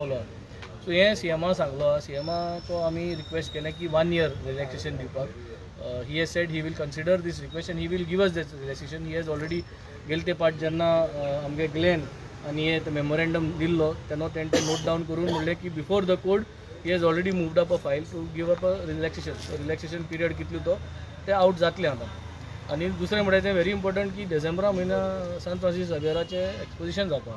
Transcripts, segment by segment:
पावलो. सो हें सीएमा सांगलो, सीएमाको आमी रिक्वेस्ट केलें की 1 इयर रिलॅक्सेशन दिवपाक. He has said he will consider this request and he will give us this relaxation. He has already गेले ते पाट जेन्ना आमगे ग्लेन आनी हे मेमोरेंडम दिल्लो तेन्ना तेणें तें नोट डावन करून म्हणलें की before the court he has already moved up a file to give up a relaxation. So relaxation period कितलो तो ते आवट जातले आतां. आनी दुसरें म्हणल्यार तें व्हेरी इम्पॉर्टंट की डिसेंबरा म्हयन्या सान फ्रांसीस झेवियराचें एक्सपोजिशन जावपा.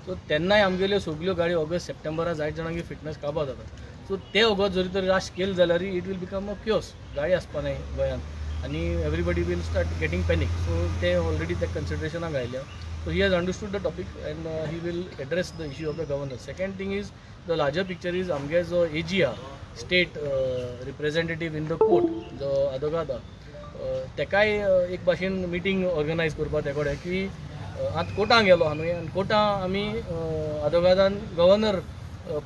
सो तेन्नाय आमगेल्यो सगल्यो गाडयो ऑगस्ट सप्टेंबरा जायत जाणांक फिटनस काबार जाता. सो ते वगत जरी तर राश केले जाल्यार it will become a chaos, गाडी आसपा नाय गोंयांत आनी everybody will start getting panic. So ते ऑलरेडी ते कन्सिडरेशनाक आयल्या. So he has understood the topic and he will address the issue of the governor. Second thing is the larger picture is आमगे जो एजी आहा state representative in the court जो आदोगाद आहा तेकाय एक भाशेन मिटींग ऑर्गनायज करपाक ते कडेन की आतां कोर्टां गेलो आहा न्हय आनी कोर्टां आमी आदोगादान गव्हर्नर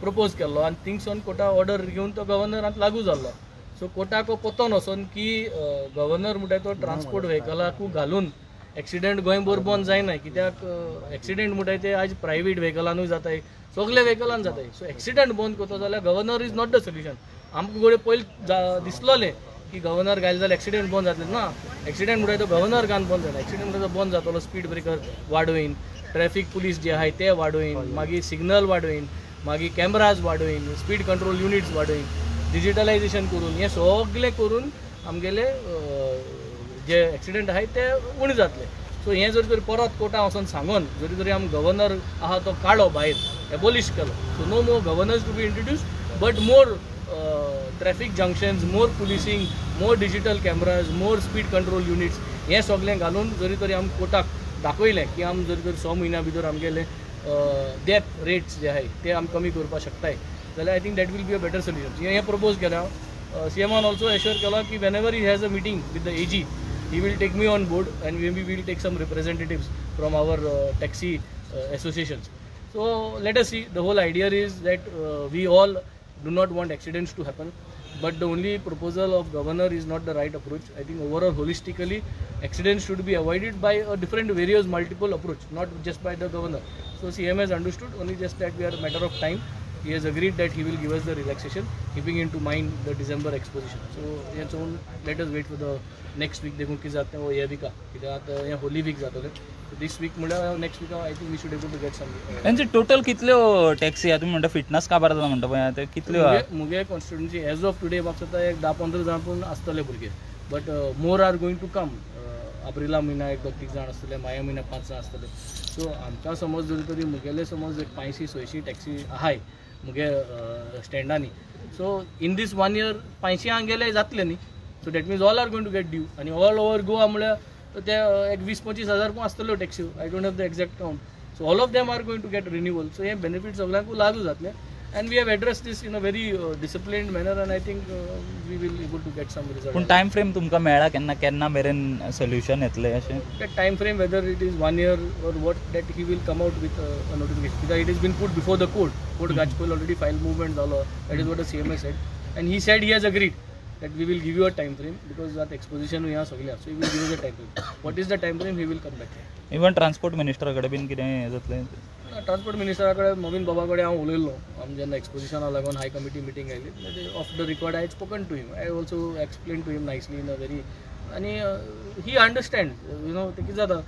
प्रपोज केल्लो आनी थिंगसून कोर्टा ऑर्डर घेवन तो गव्हर्नर आतां लागू जाल्लो. सो कोर्टाक पत्तो वचोन की गव्हर्नर म्हणटा तो ट्रान्सपोर्ट व्हेकलाकू घालून एक्सिडंट गोंयभर बंद जायना, कित्याक एक्सिडंट म्हणटाय ते आयज प्रायवेट व्हेकलानूय जाताय, सगळे व्हेकलान जाताय. सो एक्सिडंट बंद करता जाल्यार governor is not the solution. आमकां घडये पयलीं दिसलोलें की गव्हर्नर घायले जाल्यार एक्सिडंट बंद जातले ना. एक्सिडंट म्हणटाय तो गव्हर्नर घालून बंद जायना, एक्सिडंट म्हणटा तो बंद जातलो स्पीड ब्रेकर वाडोवन, ट्रॅफिक पुलीस जे आहाय ते वाडोवन, मागीर सिग्नल वाडोवन, मागीर कॅमराज वाडोवन, स्पीड कंट्रोल युनिट्स वाडोवन, डिजिटलायजेशन करून हें सगळें करून आमगेले जे एक्सिडंट आहाय ते उणें जातले. सो हें जरी तरी परत कोर्टां वचोन सांगून जरी तरी आमी गव्हर्नर आहा तो काडलो भायर, एबोलिश केलो. So no more governors to be introduced but more traffic junctions, more policing, more digital cameras, more speed control units हें सगळें घालून जरी तरी आमी कोर्टाक दाखयलें की आमी जरी तरी 6 म्हयन्या भितर आमगेले डेथ रेट्स जे आहाय ते आमी कमी करपाक शकताय जाल्यार I think that will be a better solution. हें प्रपोज केलें हांव. सीएमान ऑल्सो एश्योर केलो की whenever he has a meeting with the AG he will take me on board and maybe we will take some representatives from our taxi associations. So let us see. The whole idea is that we all do not want accidents to happen, but the only proposal of governor is not the right approach. I think overall holistically accidents should be avoided by a different various multiple approach, not just by the governor. So CM has understood, only just that we are a matter of time. He has agreed that he will give us the relaxation, keeping into mind the December exposition. So so let us wait for the next week. देखूं की जाता वो ये week कित्याक आतां हें Holi week जातलें. So this week म्हणल्यार next week I think we should able to get some. तेंचे टोटल कितल्यो टॅक्सी आहा? तुमी म्हणटा फिटनस काबार जाता म्हणटा पळय, ते कितल्यो आहा? मुगे कॉन्स्टिट्युएन्सी एज ऑफ टुडे म्हाका दिसता एक 10-15 जाण पूण आसतले भुरगे, but more are going to come. Aprilia म्हयन्या एक 2-3 जाण आसतले, माया म्हयन्या 5 जाण आसतले. सो आमकां समज जरी तरी मुगेले समज एक 500-600 टॅक्सी आहाय मुगे स्टँडांनी. सो इन दीस 1 इयर 500 गेले जातले न्ही. So that means all are going to get due. आनी ऑल ओवर गोवा म्हळ्यार ते एक 20-25 हजार कोण आसतल्यो taxi. I don't have the exact count. So all of them are going to get renewal. So hey benefit सगळ्यांकूय लागू जातले and we have address this in a very disciplined manner and I think we will able to get some result. पूण time frame तुमकां मेळ्ळा केन्ना केन्ना मेरेन solution येतलें अशें? That time frame whether it is 1 year or what, that he will come out with a notification. Because it has been put before the court. Court घालचे पयलीं ऑलरेडी फायल मुवमेंट जालो. That is what the CM has said and he said he has agreed that we will give you a time frame because that exposition we have सगळें. So he will give us a time frame. What is the time frame he will come back. Even transport minister कडेन बीन कितें हें जातलें? Transport मिनिस्टरा कडेन मोमीन बाबा कडेन हांव उलयल्लो. आमी जेन्ना एक्सपोजिशना लागून हाय कमिटी मिटींग आयली, off the record I had spoken to him. I also explain to him nicely in a very, आनी ही अंडरस्टँड you know. ते कितें जाता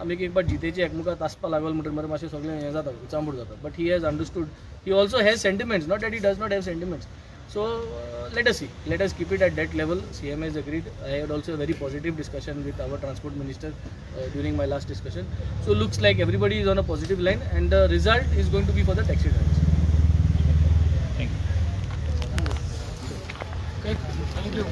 आमी एक पाट जितेचे एकमुखात आसपा लागल म्हणटकीर मरे मातशें सगळें हें जाता, उचांबूड जाता. But he has understood. He also has sentiments, not that he does not have sentiments. So let us see, let us keep it at that level. CM has agreed. I had also a very positive discussion with our transport minister during my last discussion. So looks like everybody is on a positive line and the result is going to be for the taxi drivers. Thank you. Okay. Thank you.